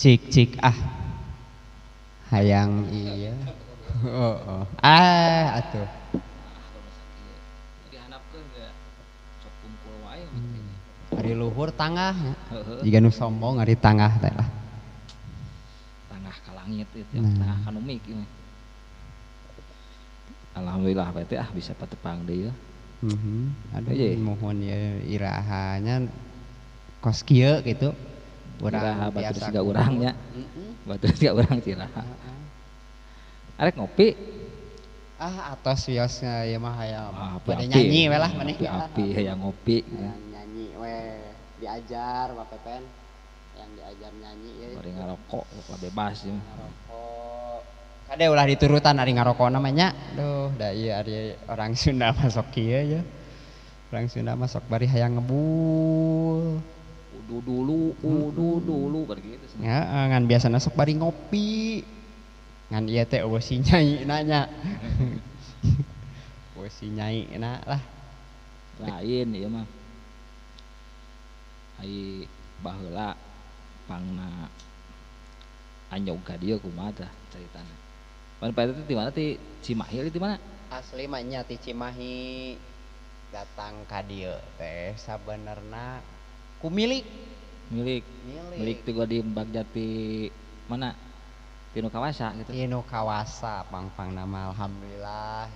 Cik cik ah. Hayang iya. Oh, oh. Ah atuh. Ari luhur tangah nya. Jiga nu sombong ari tangah teh lah. Tangah ka langit itu, nah. Tangah ka numik ieu. Alhamdulillah bae teh ah bisa patepang deui ya. Aduh mohon ya irahanya kos kieu gitu. Urang batur siga urang nya. Batur siga urang ciraha. Arek ngopi. Ah atos wiosna ieu mah hayang bade nyanyi we lah maneh. Api hayang ngopi. Nyanyi we diajar Pak Pepen. Yang diajar nyanyi ya. Bari ngarokok lah bebas ya. Ngarokok. Kade ulah diturutan ari ngarokok namanya. Duh, da ieu ari orang Sunda mah sok kieu ya. Orang Sunda mah sok bari hayang ngebul. Udu dulu bari kitu. Heeh, ngan biasana sok bari ngopi. Ngan ieu teh eueuh si nyai nanya. Eueuh si nyai na lah. Lain ieu mah. Ai baheula pangna anyog ka dieu kumaha tah caritana. Pan Pak teh di mana ti Cimahi di mana? Asli mah nya ti Cimahi. Datang ka dieu teh sabenerna ku milik. Milik. Milik ti gua di Bagjati mana? Tinu Kawasa gitu. Tinu Kawasa pang-pang nama alhamdulillah.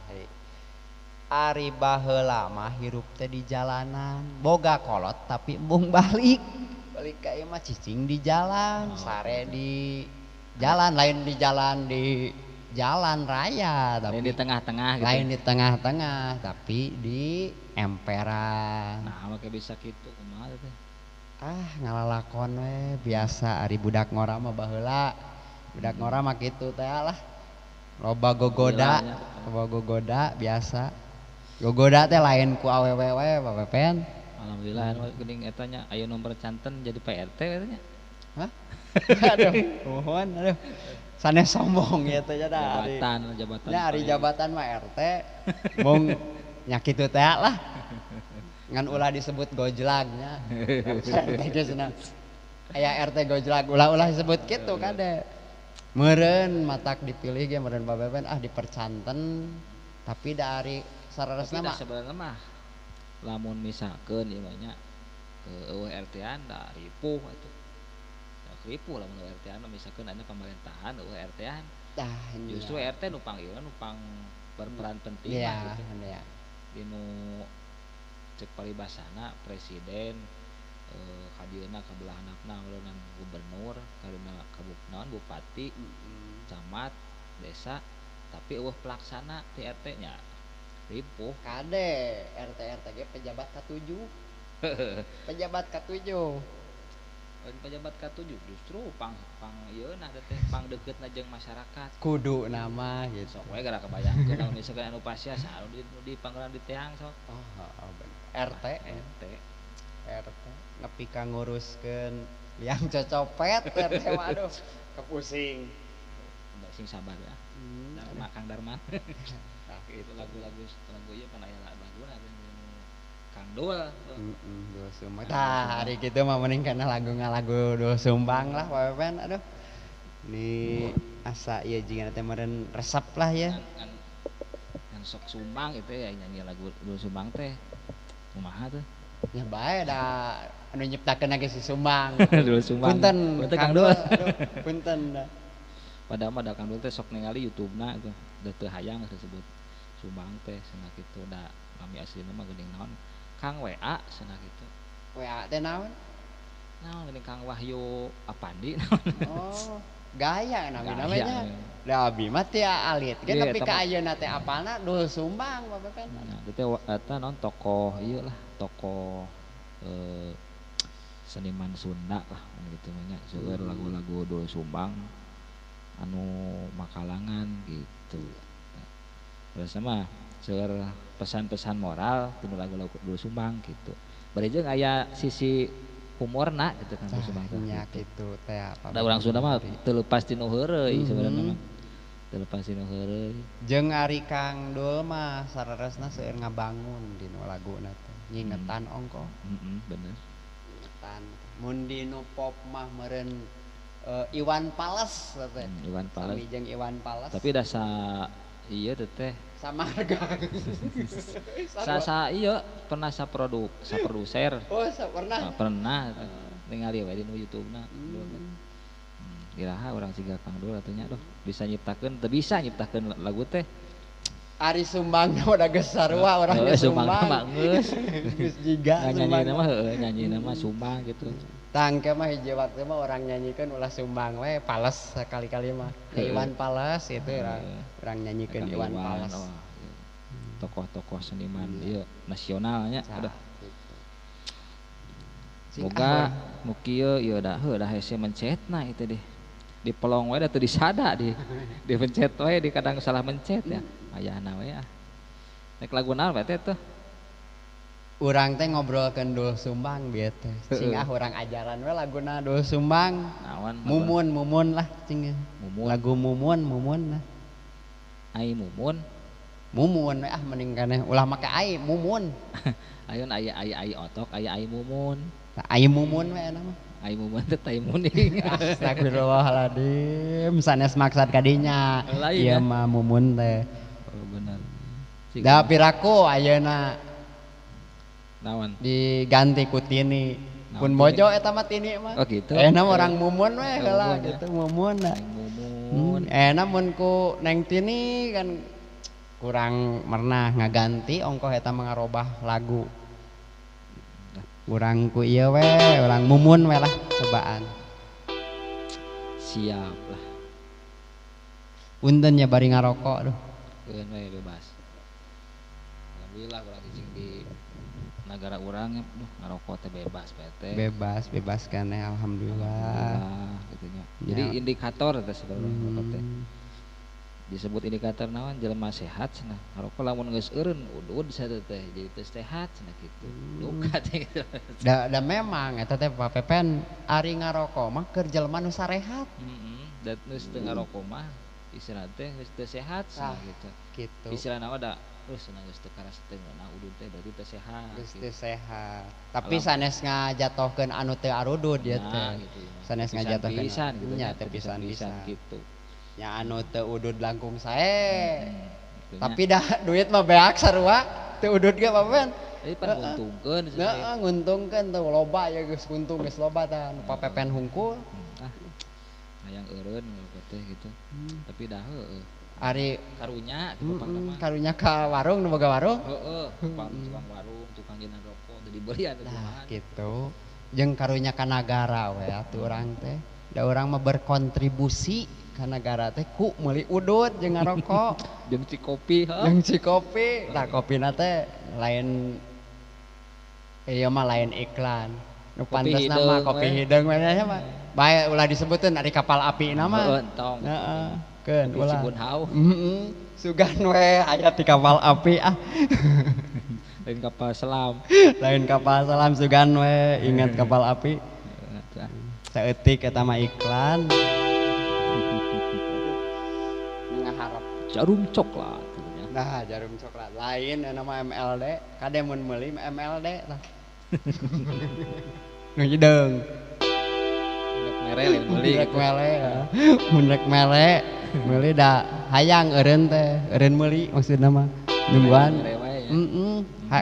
Ari baheula mah hirup teh di jalanan, boga kolot tapi embung balik. Balik ka ieu mah cicing di jalan, sare di jalan, lain di jalan di jalan raya tapi lain di tengah-tengah gitu. Lain di tengah-tengah tapi di emperan. Nah, make bisa kitu kumaha teh? Ah, ngalalakon we biasa ari budak ngora mah baheula. Budak ngora mah kitu teh lah. Loba gogoda, loba gogoda biasa. Gogoda teh lain ku awewe we Pak Pepen. Alhamdulillah anu geuning eta nya aya nomor canten jadi Pak RT eta nya. Hah? Aduh, mohon aduh. Sanes sombong ieu teh nya jabatan, jabatan. Nya ari jabatan mah RT. Mung nya kitu teh lah. Ngan ulah disebut gojlag nya. RT geus cenah. Aya RT gojlag ulah-ulah disebut kitu kade. Meureun matak dipilih ge meureun Pak Pepen ah dipercanten tapi dari sararesna mah sebenarnya mah lamun misalkeun ieu mah nya eueuh RT-an da ripuh atuh. Da ripuh lamun eueuh RT-an misalkeun aya pamerintahan eueuh RT-an. Tah justru RT nu pang ieu nu pang berperan penting lah gitu. Iya. Dinu cek paribasana presiden kadieuna ka belah handapna meureunna gubernur, kadieuna ka naon bupati, camat, desa, tapi eueuh pelaksana ti RT nya ripuh. Kade RT RT ge pejabat ka-7. Pejabat ka-7. Lain pejabat ka-7 justru pang pang ieuna teh pang deuketna jeung masyarakat. Kudu nama gitu. Sok we gara kabayangkeun lamun misalkan anu pasea saha nu di panggelan di teang sok. Oh, heeh bener. RT RT RT nepi ka nguruskeun liang cocopet RT mah aduh kepusing. Sing sabar ya. Dharma Kang Darman. Nah, itu lagu-lagu lagu ieu pan aya laguna Kang Dul. Heeh, Dul Sumbang. Tah, ari kitu mah mending kana lagu ngalagu Dul Sumbang lah Pak Pepen aduh. Ini asa ieu jiga teh meureun resep lah ya. Kan sok Sumbang itu ya nyanyi lagu Dul Sumbang teh. Kumaha tuh? Ya bae da anu nyiptakeun ge si Sumbang. Dul Sumbang. Punten Punten Kang Dul. Aduh, punten da. Padahal mah da Kang Dul teh sok ningali YouTube-na tuh. Da teu hayang disebut Sumbang teh cenah kitu da nami aslina mah geuning naon Kang WA cenah kitu. WA teh naon? Naon geuning Kang Wahyu Apandi naon. Oh, gaya nami namanya. Da abi mah teu alit ge tapi ka ayeuna teh apalna Dul Sumbang Pak Pepen. Nah, teh eta naon tokoh ieu lah, tokoh seniman Sunda lah gitu nya. Seueur lagu-lagu Dul Sumbang anu makalangan gitu. Terus mah seueur pesan-pesan moral tinu lagu-lagu Dul Sumbang gitu. Bari jeung aya sisi humorna gitu kan Dul Sumbang teh. Nya kitu teh apa. Da urang Sunda mah teu leupas tinu heureuy sebenarnya mah. Teu leupas tinu heureuy. Jeung ari Kang Dul mah sararesna seueur ngabangun dinu laguna teh. Ngingetan ongkoh. Heeh, bener. Ngingetan. Mun dinu pop mah meureun Iwan Fals teh. Iwan Fals. Sami jeung Iwan Fals. Tapi da sa iya teh sama harga. Sa iya pernah sa produk, sa produser. Oh, sa pernah. Nah, pernah ningali we di YouTube-na. Iraha urang siga Kang Dul atuh nya duh bisa nyiptakeun teu bisa nyiptakeun lagu teh. Ari Sumbang udah geus sarua urang ge Sumbang mah geus. Geus jiga nyanyi mah heueuh nyanyi mah Sumbang gitu. Tangke mah hiji waktu mah orang nyanyikeun ulah Sumbang we Fals sekali-kali mah. Iwan Fals itu orang nyanyikeun Iwan Fals. Tokoh-tokoh seniman ieu nasionalnya aduh. Moga nu kieu ieu da heuh da hese mencetna itu deh. Di pelong we da teu disada di dipencet we di kadang salah mencet ya. Ayana we ah. Nek lagu naon we teh tuh? Urang teh ngobrolkeun Doel Sumbang bieu teh. Cing ah urang ajaran we laguna Doel Sumbang. Naon? Mumun mumun lah cing. Mumun. Lagu mumun mumun lah. Ai mumun. Mumun we ah mending kaneh ulah make ai mumun. Ayeuna aya ai ai otok aya ai mumun. Tah ai mumun we eta mah. Ai mumun teh tai muning. Astagfirullahaladzim sanes maksad kadinya. Ieu mah mumun teh. Oh bener. Da piraku ayeuna naon diganti ku Tini. Pun bojo eta mah Tini mah. Oh gitu. Enak orang mumun we heula gitu mumun. Mumun. Enak mun ku Neng Tini kan kurang mernah ngaganti ongkoh eta mah ngarobah lagu. Urang ku ieu we, urang mumun we lah cobaan. Siap lah. Punten nya bari ngarokok duh. Keun we bebas. Alhamdulillah urang cicing di negara urang duh ngarokok teh bebas teh. Bebas, bebas keneh alhamdulillah. Gitu nya. Jadi indikator teh sebenarnya rokok teh. Disebut indikator naon jelema sehat cenah. Ngarokok lamun geus eureun udud saeutik teh jadi teu sehat cenah kitu. Duka teh gitu. Da memang eta teh Pak Pepen ari ngarokok mah keur jelema nu sarehat. Heeh, da geus teu ngarokok mah istilahna teh geus teu sehat cenah gitu. Gitu. Istilahna mah da geus cenah geus teu karasa teu ngeunah udud teh berarti teu sehat. Geus teu sehat. Tapi sanes ngajatohkeun anu teu arudud ieu teh. Sanes ngajatohkeun pisan gitu nya teu pisan-pisan gitu. Nya anu teu udud langkung sae. Tapi dah duit mah beak sarua teu udud ge Pak Pepen. Jadi pan nguntungkeun heeh nguntungkeun teu loba ya geus untung geus loba tah Pak Pepen hungkul. Ah. Hayang eureun teh gitu. Tapi dah heueuh. Ari karunya gitu mah. Karunya ka warung nu boga warung. Heeh, tukang warung, tukang jeung rokok teu dibelian teh kumaha. Gitu. Jeung karunya ka nagara we atuh urang teh. Da urang mah berkontribusi ka nagara teh ku meuli udud jeung ngarokok jeung cikopi heuh. Jeung cikopi. Tah kopina teh lain ieu mah lain iklan. Nu pantesna mah kopi hideung we nya mah. Bae ulah disebutkeun ari kapal api na mah. Heeh, entong. Heeh, keun ulah. Cibunhau. Heeh. Sugan we aya ti kapal api ah. Lain kapal selam. Lain kapal selam sugan we ingat kapal api. Saeutik eta mah iklan. Ngaharep jarum coklat gitu nya. Nah, jarum coklat lain nama MLD, kade mun meuli MLD tah. Nu hideung. Rek mere lain meuli. Rek mere. Mun rek mere, meuli da hayang eureun teh, eureun meuli maksudna mah. Nungguan. Heeh.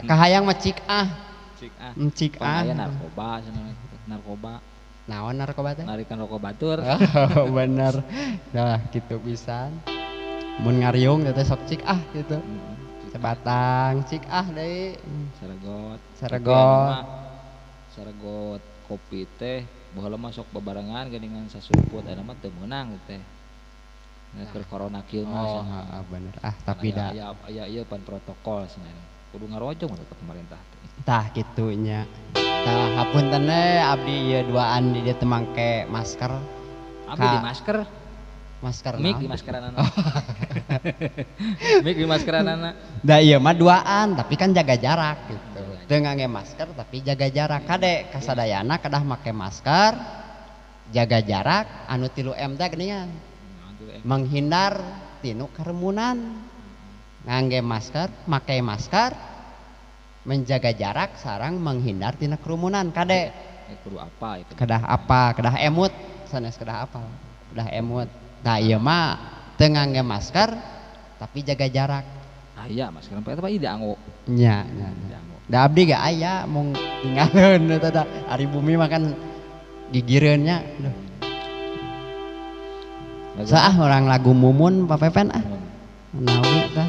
Kahayang mah cik ah. Cik ah. Cik ah. Aya narkoba cenah narkoba. Naon narkoba teh? Narikan rokok batur. Oh, bener. Dah gitu pisan. Mun ngariung teh sok cik ah gitu. Sebatang cik ah deui. Saregot. Saregot. Saregot kopi teh baheula mah sok babarengan geuningan sasuruput ayeuna mah teu meunang teh. Nah, keur corona kieu mah. Oh, heeh bener. Ah, tapi da aya ieu pan protokol cenah. Kudu ngarojong ka pemerintah teh. Tah kitu nya. Tah hapunten we abdi ieu duaan di dieu teu mangke masker. Abdi di masker. Masker mik di maskeranana. Mik di maskeranana. Da ieu mah duaan tapi kan jaga jarak gitu. Teu ngangge masker tapi jaga jarak. Kade kasadayana kedah make masker, jaga jarak anu 3M teh geuningan. Menghindar tinu kerumunan. Ngangge masker, make masker, menjaga jarak sarang menghindar tina kerumunan kade. Kudu apa itu? Kedah apa? Kedah emut Sanes kedah apal, kedah emut. Tah ieu mah teu ngangge masker tapi jaga jarak. Aya masker eta mah dianggo. Nya nya. Da abdi ge aya mung tinggalkeun eta da ari bumi mah kan gigireun nya. Duh. Saah orang lagu Mumun Pak Pepen ah. Nawi tah.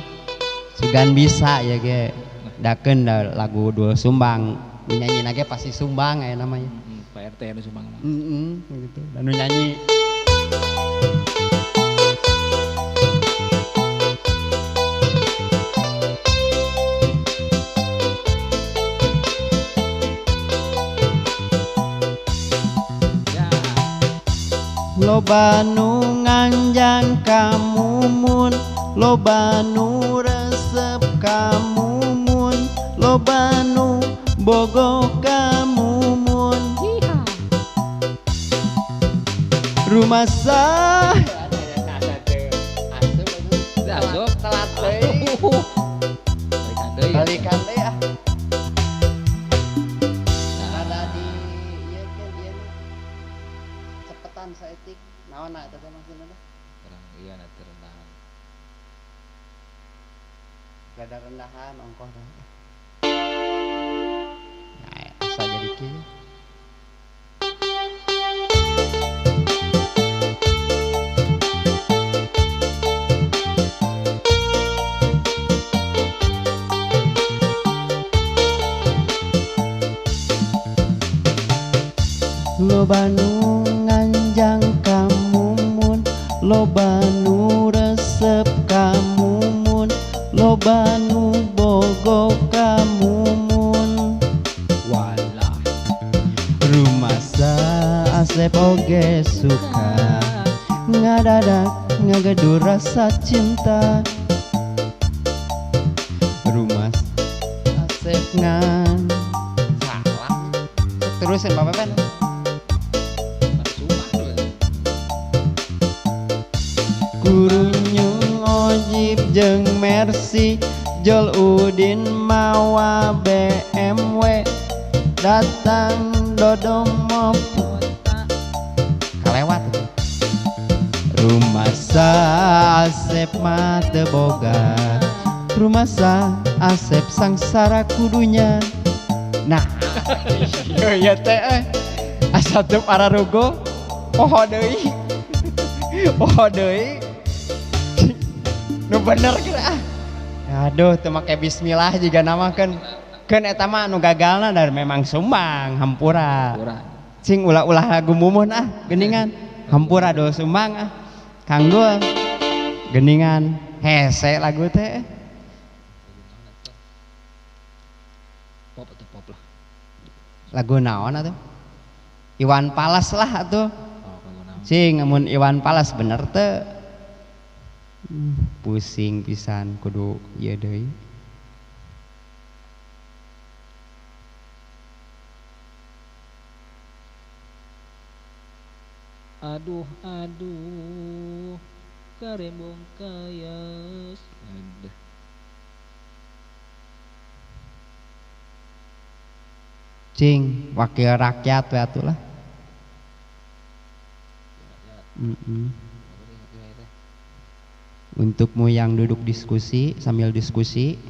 Sugan bisa ya ge. Dakeun da lagu Doel Sumbang. Nyanyi ge pasti sumbang aya namanya. Pak RT anu sumbang mah. Heeh, gitu. Dan nu nyanyi Ya. Loba nu nganjang ka Mumun, loba nu resep ka Mumun, loba nu bogo ka Mumun. Rumasa Asup. Telat deui. Balikan deui. Balikan deui ah. Nah, Rada di ieu kan ieu mah. Cepetan saeutik. Naonna eta teh maksudna teh? Urang ieu na teh rendahan. Rada rendahan ongkoh teh. Nah, asa jadi kieu. Loba nu nganjang ka Mumun, loba nu resep ka Mumun, loba nu bogo ka Mumun. Walah. Rumasa Asep oge suka ngadadak ngagedur rasa cinta. Rumas Asep ngan salah. Terusin Pak Pepen. Sumpah tuh. Kurunyung ojib jeung Mercy, Jol Udin mawa BMW, datang Dodomo kalewat. Rumasa Asep mah teu boga, rumasa Asep sangsara kudunya. Nah, ieu teh asa teu pararugo poho deui. Poho deui. Nu bener geus ah. Aduh, teu make bismillah jiga nama keun. Keun eta mah anu gagalna dari memang sumbang hampura. Hampura. Cing ulah-ulah lagu Mumun ah geuningan. Hampura Doel Sumbang ah. Kang Dul geuningan hese lagu teh. Pop atau pop lah. Lagu naon atuh? Iwan Fals lah atuh. Oh, lagu naon? Cing amun Iwan Fals bener teu. Pusing pisan kudu ieu deui. Aduh aduh karembong kayas. Aduh. Cing wakil rakyat we atuh lah. Untukmu yang duduk diskusi sambil diskusi.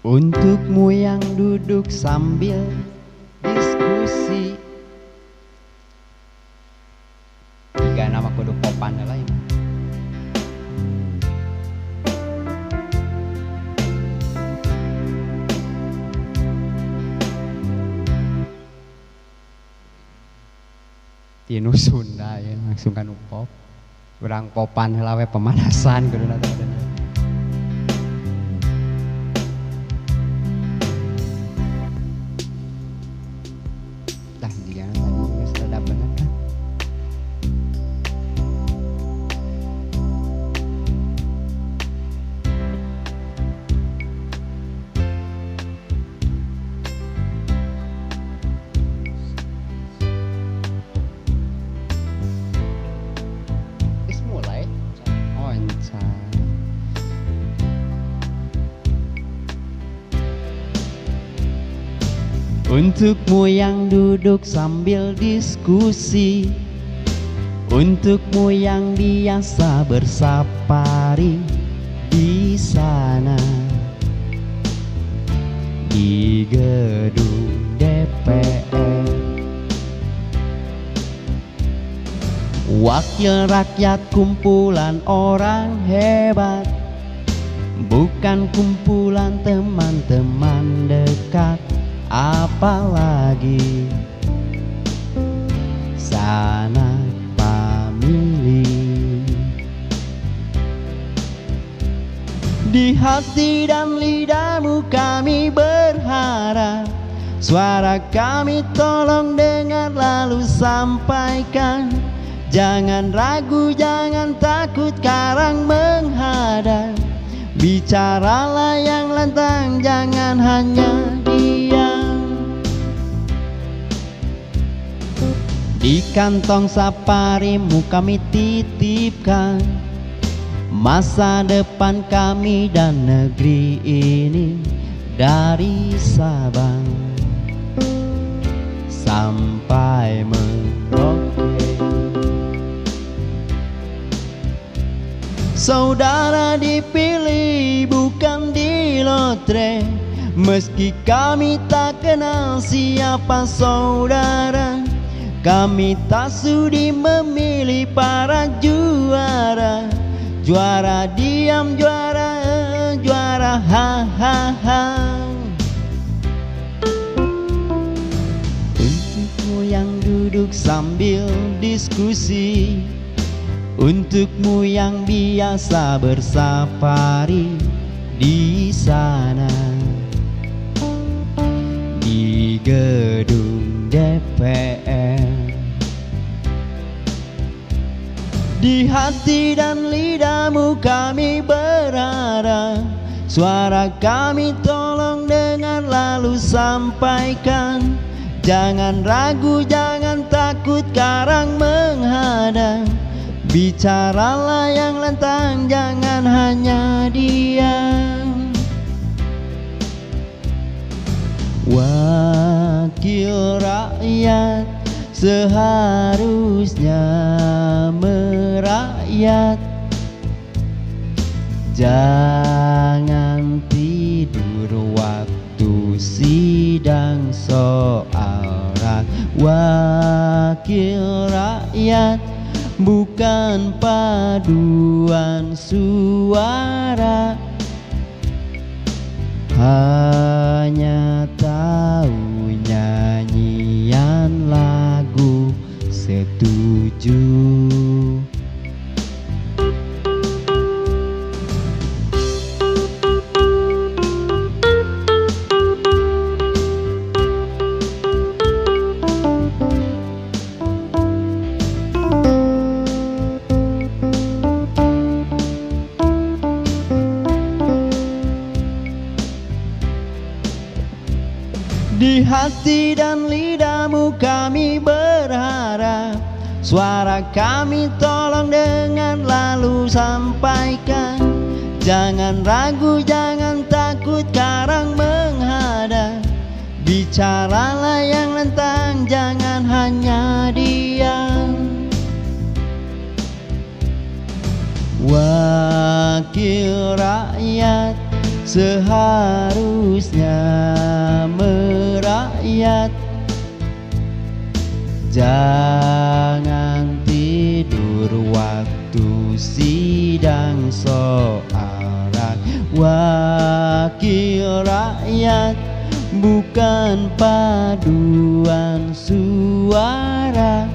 Untukmu yang duduk sambil diskusi. Tiga nama kudu popan lah ini. Tinu Sunda ya langsung kan pop. Urang popan heula we pemanasan kuduna teh. Tah jigana tadi geus rada bener kan. Untukmu yang duduk sambil diskusi, untukmu yang biasa bersafari di sana, di gedung DPR. Wakil rakyat kumpulan orang hebat, bukan kumpulan teman-teman dekat, apalagi sanak famili. Di hati dan lidahmu kami berharap, suara kami tolong dengar lalu sampaikan. Jangan ragu, jangan takut, karang menghadap. Bicaralah yang lantang, jangan hanya diam. Di kantong safarimu kami titipkan masa depan kami dan negeri ini, dari Sabang sampai Merauke. Saudara dipilih bukan di lotre, meski kami tak kenal siapa saudara. Kami tak sudi memilih para juara. Juara diam, juara, juara ha ha ha. Untukmu yang duduk sambil diskusi, untukmu yang biasa bersafari di sana, di gedung DPR. Di hati dan lidahmu kami berharap, suara kami tolong dengar lalu sampaikan. Jangan ragu, jangan takut, karang menghadap. Bicaralah yang lantang, jangan hanya diam. Wakil rakyat seharusnya merakyat, jangan tidur waktu sidang soal wakil rakyat, bukan paduan suara, hanya tahu nyanyian lagu setuju. Di hati dan lidahmu kami berharap, suara kami tolong dengar lalu sampaikan. Jangan ragu, jangan takut, karang menghadap. Bicaralah yang lantang, jangan hanya diam. Wakil rakyat seharusnya merakyat, jangan tidur waktu sidang soal wakil rakyat, bukan paduan suara,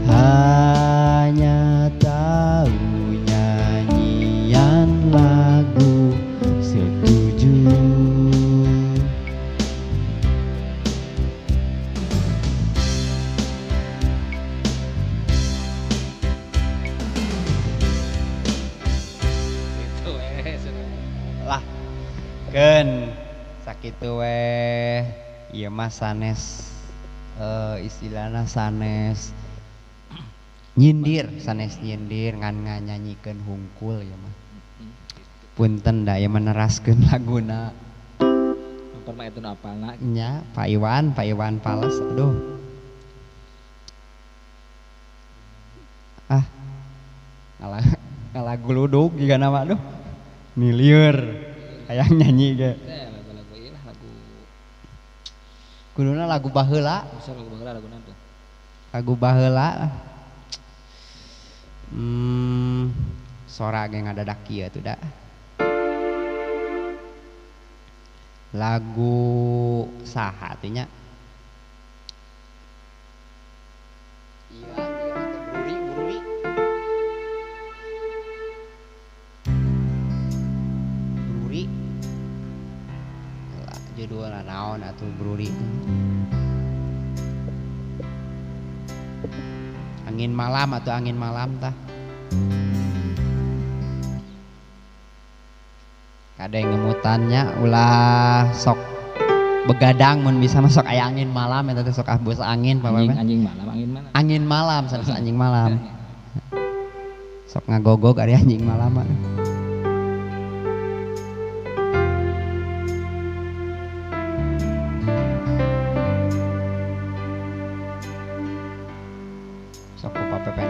hanya tahu nyanyian lagu setuju. Lah, keun sakitu weh ieu mah sanes, istilahna sanes nyindir, sanes nyindir ngan nganyanyikeun hungkul ya mah. Punten da ieu meneraskeun laguna. Cover mah eta nu apalna. Nya, Pak Iwan, Pak Iwan Fals. Aduh. Ah. Ngalah ngalaguludug jiga nama aduh. Milieur hayang nyanyi ge. Lagu-lagu ieu lah lagu. Kuduna lagu baheula. Bisa lagu baheula laguna tuh. Lagu baheula. Sora ge ngadadak kieu atuh da. Lagu saha atuh nya? Iya, Bruri, Bruri. Bruri. Lah, judulna naon atuh Bruri? Angin malam atau angin malam tah. Kadang ngemutannya ulah sok begadang mun bisa masuk aya angin malam eta teh sok abus angin Pak Bapak. Anjing malam, angin mana? Angin malam, sanes anjing malam. Sok ngagogog ari anjing malam mah. Sok ku Pak Pepen.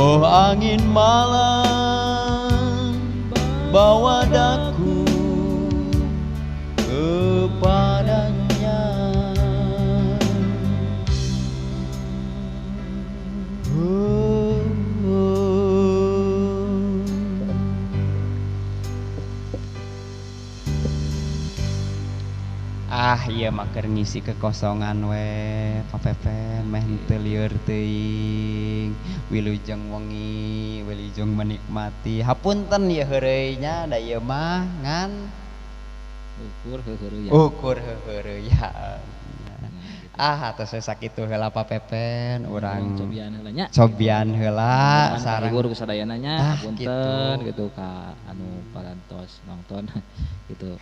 Oh angin malam, bawa daku kepadanya. Oh, oh. Ah iya mah keur ngisi kekosongan we Pak Pepen, meh henteu lieur teuing, wilujeng wengi, wilujeng menikmati. Hapunten ieu heureuy nya, da ieu mah ngan ukur heuheureuyaan. Ukur heuheureuyaan. Nah, gitu. Ah, atuh sakitu heula Pak Pepen, urang cobian heula nya. Cobian heula sareng sareng kahibur ku sadayana nya, Ah, hapunten gitu. Gitu ka anu parantos nonton gitu.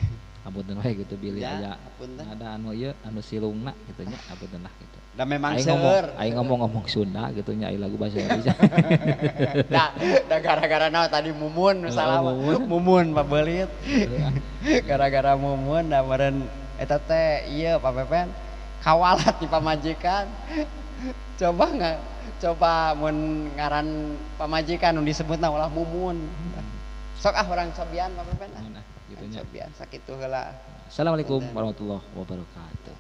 Hapunten we gitu bilih Ya, aya hapunten. Ada anu ieu anu silungna gitu nya, hapunten lah gitu. Da memang Aing ngomong seueur. Aing ngomong-ngomong Sunda gitu nya, aya lagu bahasa Indonesia. Da, da gara-gara naon tadi Mumun nu Heeh, salah mah. Mumun. Mumun Pak Belit. Gara-gara Mumun da meureun eta teh ieu Pak Pepen kawalat di pamajikan. Coba nggak, coba mun ngaran pamajikan nu disebutna ulah Mumun. Sok ah, urang cobian Pak Pepen ah. Nah, gitu nya. Cobian sakitu heula. Assalamualaikum warahmatullahi wabarakatuh.